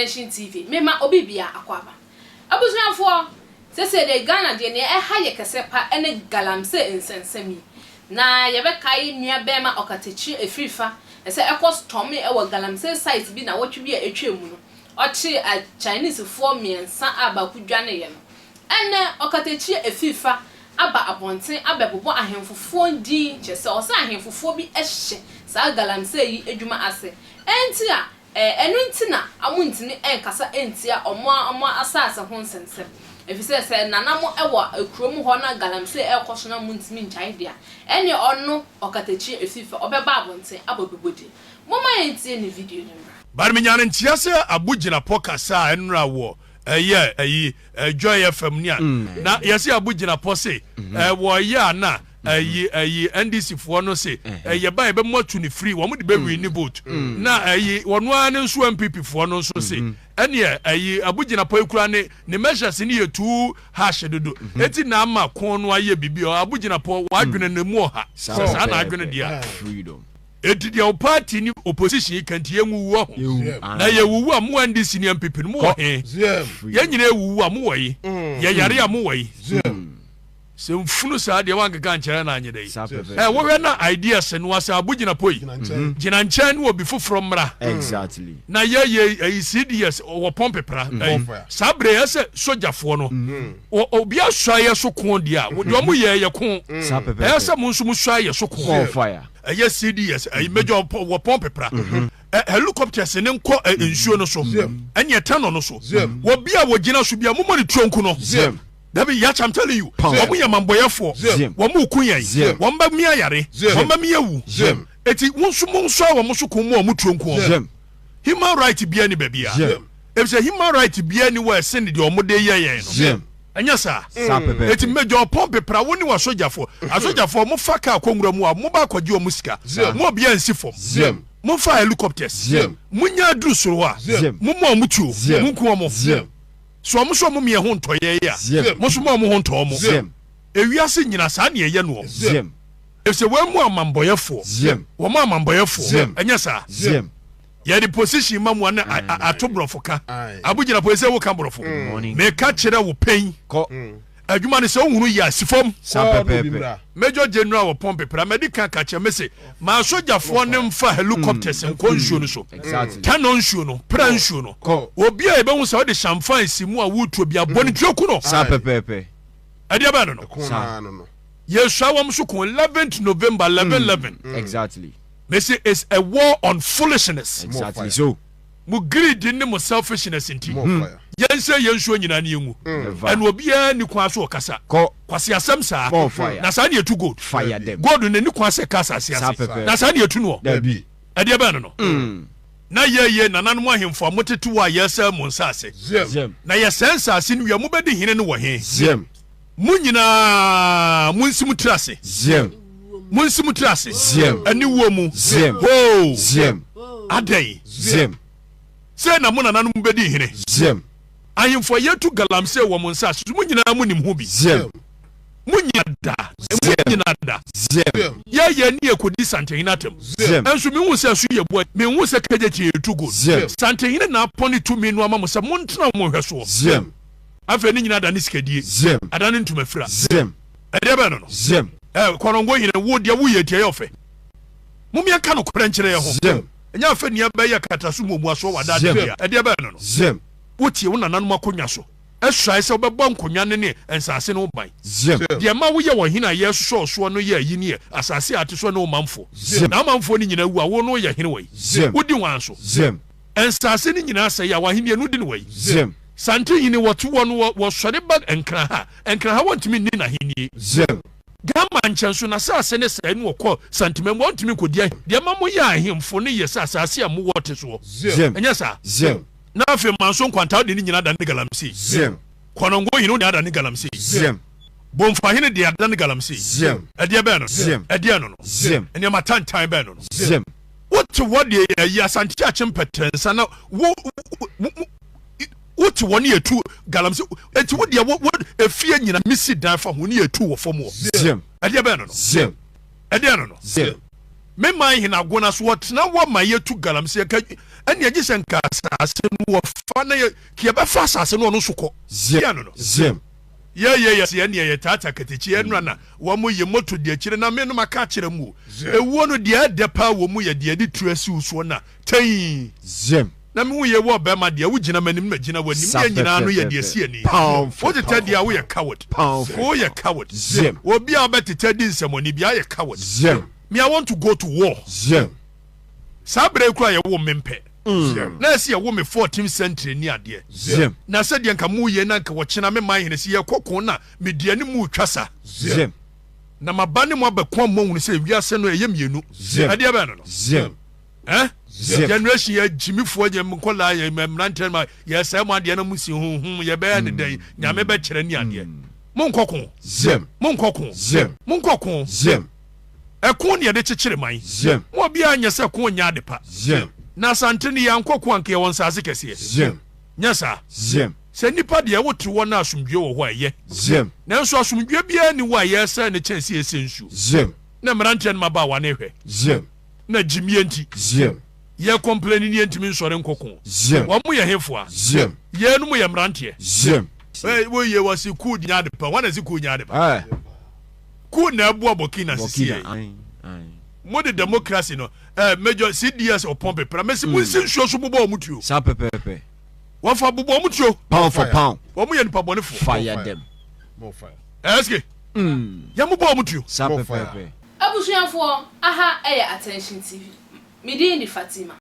Dimension TV. Mema obi bia akwaaba. Abusuafoɔ, sese de Ghana deɛ nea ɛha yɛ kɛse pa ne galamsey nsɛnsɛm yi. Na yɛbɛkae nua bɛrima Ɔkatakyie Afrifa sɛ ɛkɔ storming wɔ galamsey site bi nawɔtwe bi a atwa mu no, ɔkyee a Chinesefoɔ mmiɛnsa a baako dwaneeɛ no. Ɛnnɛ Ɔkatakyie Afrifa aba abɔnten abɛbobɔ ahemfofoɔ din, kyerɛ sɛ ɔsɛ ahemfofoɔ bi hyɛ saa galamsey yi adwuma ase. Ɛnti a Ɛno nti na wɔntumi nkasa ntia wɔn ara wɔn asase ho nsɛnsɛm, efisɛ sɛ nana mo wɔ kurom hɔ na galamsey rekɔ so na montumi ngyae de a, ɛnneɛ ɔno ɔkatakyie Efifa ɔbɛba abɔnten abɛbobɔ din. Momma yɛntie ne video no mmra. But me nya no nteɛ sɛ Abu Jinapɔ kasa a ɛnora wɔ ɛyɛ ɛyi Joy FM ni a na yɛse Abu Jinapɔ se wɔ yɛ a na ɛyi ɛyi NDC foɔ no se ɛyɛ ba yɛbɛ mo atu ne free wɔn de bɛ win ne vote na ɛyi wɔn ara ne nso NPP foɔ no nso se ɛneɛ ɛyi Abu Jinapɔ ekura ne ne measures ne yɛ too harsh dodo eti na ama ko no ayɛ bibi Abu Jinapɔ wadwene ne mu ɔha sɛ saa na adwene deɛ a. Enti deɛ wo party ne opposition yi ka nti yɛnwuwu ɔho? Na yɛwuwu a mo NDC ne NPP no mowɔ he? Yɛn nyinaa ewuwu a mowɔ he? Yɛyare a mowɔ he? Sɛ mfunu saa deɛ wankeka ankyerɛ na anyɛ dɛ. Ɛ wohwɛ na ideas no asɛ abo gyina poi. Gyina nkyɛn ne obi foforɔ mmra. Na yɛ yɛ ɛyi CDS wɔ pɔmpe pra. Ɛyi saa bere ɛsɛ sogyafoɔ no. Obi asua yɛ so ko deɛ a deɛ ɔmo yɛ yɛ ko. Ɛyɛ sɛ mo nso mo sua yɛ so ko. Ɛyɛ CDS ɛyi major wɔ pɔmpe pra. Helicopters ne nkɔ nsuo no so. Ɛne ɛtɛnɔ no so. Wɔ bi a wɔgyina so bi a mo mɔ ne tuo nku no. Dabi yach I'm telling you. Wɔn yɛ mambɔyɛfoɔ. Wɔn mo ku yɛn. Wɔn bɛ mi ayare. Wɔn bɛ mi awu. Eti mo nso mo nsɔ wɔn so ko mo wɔn tuo nku wɔn. Human right bia ni baabi a. Efisɛ human right bia ni wɔ ɛsen deɛ wɔn de yɛ yɛn no. Ɛnyɛ saa. Eti Major Ɔpɔn pepra wo ne w'asogyafoɔ. Asogyafoɔ mo fa car kɔ nwura mu a mo ba akɔgye wɔn sika. Mo obiara nsi fam. Mo nfa helicopters. Mo nya aduru soro hɔ a mo mɔ wɔn tuo. Mo nku wɔn. So wɔn nso wɔn mmiɛ ho ntɔ yɛn a mo nso mo wɔn ho ntɔ wɔn. Ewiase nyina saa na ɛyɛ noɔ. Efisɛ wɔn mu amambɔyɛfoɔ. Wɔn amambɔyɛfoɔ. Ɛnyɛ saa. Yɛde position ma mu a na ato borɔfo ka. Abo gyina po sɛ woka borɔfo. Meka kyerɛ wo pɛn. Adwuma no sɛ wohunu yɛ a si fam. Major General wɔ pɔmpe pra madi kan ka kyerɛ mese ma asogyafoɔ no mfa helicopters nkɔ nsuo no so. Tano nsuo no, pra nsuo no. Obi a yɛbɛhu sɛ wode shamfan si mu a woretuo bi abɔ ne tuo ku no. Ɛdeɛ bɛn no no. Yɛsua wɔn so ko 11th November 11 11. Exactly. Mese it's a war on foolishness. Exactly so. Mo greed ne mo selfishness nti. Yɛn sɛ yɛn nsuo nyinaa ne yɛngu. Ɛna obiara ni kwan so ɔkasa. Kwasi asɛm saa. Na saa ne yɛtu gold. Fire them. Gold no ni kwan sɛ ka asase ase. Na saa ne yɛtu noɔ. Dabi. Ɛdeɛ bɛn no no. Na yɛyɛ nananom ahemfo a motete hɔ a yɛsɛe mo nsase. Na yɛsɛe nsase no wie a mobɛdi hene no wɔ he? Mo nyinaa monsi mo tiri ase. Monsi mo tiri ase. Aniwuo mu. Hoo! Adɛn? Sei na mo nananom bɛdii hene. Ahemfo a yɛatu galamsey wɔ mo nsase so, mo nyinaa monim ho bi. Monnyina da. Monnyina da. Yɛyɛ ne yɛkɔdi Santehene atɛm. Nso mehu sɛ ɛso yɛ bua. Menhu sɛ kagya yɛtu gold. Santehene na apɔne tumi no ama mo sɛ montena mo nhwɛsoɔ. Afei ne nyinaa adane sikadie. Adane ntomafira. Ɛdeɛ bɛn no no? Ɛ Kɔnɔngo hene, wo deɛ woyɛ nti ɛyɛ ɔfɛ. Mom yɛnka nokorɛ nkyerɛ yɛn ho. Ɛnyɛ afei nea ɛbɛyɛ kataso muamuasoɔ wɔ adaa da biara. Ɛdeɛ bɛn no no? Wotie wo nananom akonnwa so suae sɛ wobɛbɔ nkonnwa no ne nsase no ho ban. Deɛ ɛma woyɛ ɔhene a yɛresosɔ wo soɔ no yɛ ayi ne asase a ate soɔ ne wo manfoɔ. Na wo manfoɔ no nyinaa wu a, wo no woyɛ hene wɔ yi? Wodi hwan so? Nsase no nyinaa sɛe a, w'ahennie no di no wɔ yi? Santehene wɔte wɔ no wɔsɔre ba Nkran ha, Nkran ha wɔntumi nni n'ahennie. Gama nkyɛn so n'asase ne sɛe no wɔkɔ Santima mu wɔntumi nkɔdi ahennie. Deɛ ɛma moyɛ ahemfo no yɛ sɛ asase a mowɔ te soɔ. Ɛnyɛ saa? Na afei Manso Nkwanta wode ne nyinaa adane galamsey. Kɔnɔngo hene wode adane galamsey. Bomfa hene de adane galamsey. Ɛdeɛ bɛn no no? Ɛdeɛn no no? Nneɛma tantan bɛn no no? Wote hɔ deɛ ayi Asante Akyem pɛtɛnsa na wo wote hɔ ne yɛtu galamsey eti wo deɛ wo efie nyina misi dan fa ho ne yɛtu wɔ fam wɔ. Ɛdeɛ bɛn no no? Ɛdeɛ no no? Me man hene Agona so wɔtena hɔ ma yɛtu galamsey nka ɛnneɛ gye sɛ nka asase no wɔfa na yɛ ka yɛbɛfa asase no ɔno nso kɔ. Zim. Yɛ no no. Zim. Yɛ yɛ yɛ se ɛnneɛ yɛ taataa katakyi ɛnora na wɔn yɛ moto di akyire na me no maka akyerɛ mo o. Ewuo no deɛ ɛdɛ paa wɔ mu yɛ deɛ yɛde tuo asi wo soɔ na tɛnn. Zim. Na me hu yɛ wɔ bɛrima deɛ wo gyina m'anim na gyina w'anim Sa yɛ nyinaa no yɛ deɛ pɛpɛpɛpɛ. si ani. Pound Wo for tetɛ pound deɛ a for wo yɛ pound. coward. Pound for Wo yɛ pound. coward. Zim. Obi a ɔbɛ tetɛ di nsɛmɔni bia yɛ coward. Zim. Me I want to go to war. Zim. Saa berɛ yi koraa yɛwo me mpɛ. Zim. Na ɛsɛ yɛwo me 14th century ni adeɛ. Zim. Na sɛdeɛ nka mo yɛ na nka wɔkyena me man hene sɛ yɛkɔ ko na me deɛ ne mu retwa sa. Zim. Na maba ne mo abɛko ama moahunu sɛ wiase no ɛyɛ mmienu. Zim. Ɛdeɛ bɛn no no? Zim. Eh? Zim. Generation yɛ gyimifoɔ yɛ nkɔlaa yɛ mmeranteɛ ma yɛsɛe mo adeɛ na mo si honhom yɛbɛyɛ ne dɛn nyame bɛkyerɛ ne adeɛ. Monkɔ ko. Zim. Monkɔ ko. Zim. Monkɔ ko. Zim. Ɛko ne yɛde kyekyere man. Zim. Mo obiara nyɛ sɛ ko nyɛ ade pa. Zim. Na Asante no yɛankɔ ko anka yɛwɔ nsaase kɛseɛ. Zim. Nyɛ saa. Zim. Sɛ nnipa deɛ wote hɔ na asomdwoeɛ wɔ hɔ a ɛyɛ. Zim. Nanso asomdwoeɛ biara nni hɔ a yɛresɛe no kyɛn sɛ yɛsɛe nsuo. Zim. Na mmeranteɛ no mmabaawa no rehwɛ. Zim. Na gyimie nti. Zim. Yɛ complaini ne yɛntumi nsɔre nkɔ ko. Zim. Wɔn yɛ hefoa? Zim. Yeinom yɛ mmeranteɛ. Zim. Hey, wo ye wɔ se coup nyɛ ade pa. Wɔn na se coup nyɛ ade pa. Ɛɛ. Coup na ɛboa Burkina sisi Burkina. yɛ. Ae, ae. Mo de democracy no eh, major CDS ɔpɔn pepra. Mesi mo nsi nsuo so bobɔ wɔn tuo. Saa pɛpɛɛpɛ. Wɔfa bobɔ wɔn tuo. Pound for pound. Wɔn yɛ nipa bɔnefoɔ. Fire them. Ɛske. Yɛn bobɔ wɔn tuo. Saa pɛpɛɛpɛ. Abusuafoɔ, aha yɛ Attention TV. Me din de Fatima.